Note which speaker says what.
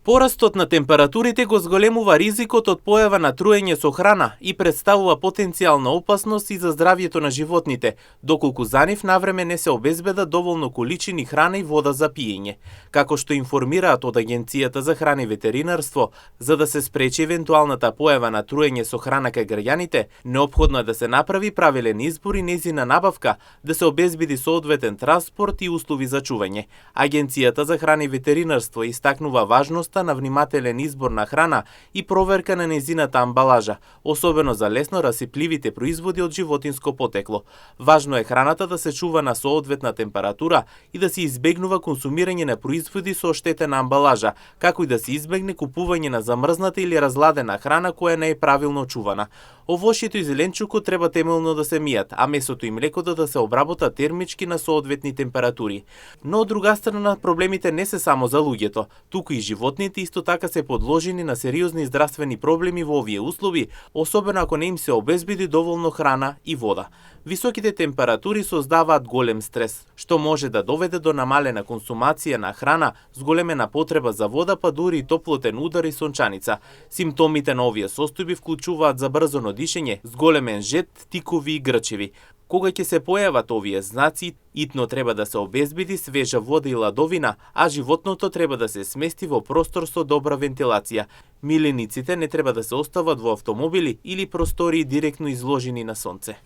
Speaker 1: Порастот на температурите го зголемува ризикот од појава на труење со храна и представува потенцијална опасност и за здравјето на животните, доколку за нив навреме не се обезбедат доволно количини храна и вода за пиење. Како што информираат од Агенцијата за храна и ветеринарство, за да се спречи евентуалната појава на труење со храна кај граѓаните, неопходно е да се направи правилен избор и нејзина набавка, да се обезбеди соодветен транспорт и услови за чување. Агенцијата за храна и ветеринарство истакнува важност на внимателен избор на храна и проверка на нејзината амбалажа, особено за лесно расипливите производи од животинско потекло. Важно е храната да се чува на соодветна температура и да се избегнува консумирање на производи со оштетена амбалажа, како и да се избегне купување на замрзната или разладена храна која не е правилно чувана. Овошјето и зеленчукот треба темелно да се мијат, а месото и млекото да се обработат термички на соодветни температури. Но од друга страна проблемите не се само за луѓето, туку и животните исто така се подложени на сериозни здравствени проблеми во овие услови, особено ако не им се обезбеди доволно храна и вода. Високите температури создаваат голем стрес, што може да доведе до намалена консумација на храна, зголемена потреба за вода, па дури и топлотен удар и сончаница. Симптомите на овие состојби вклучуваат забрзано дишење, зголемен жет, тикови и грчеви. Кога ќе се појават овие знаци, итно треба да се обезбеди свежа вода и ладовина, а животното треба да се смести во простор со добра вентилација. Милениците не треба да се остават во автомобили или простории директно изложени на сонце.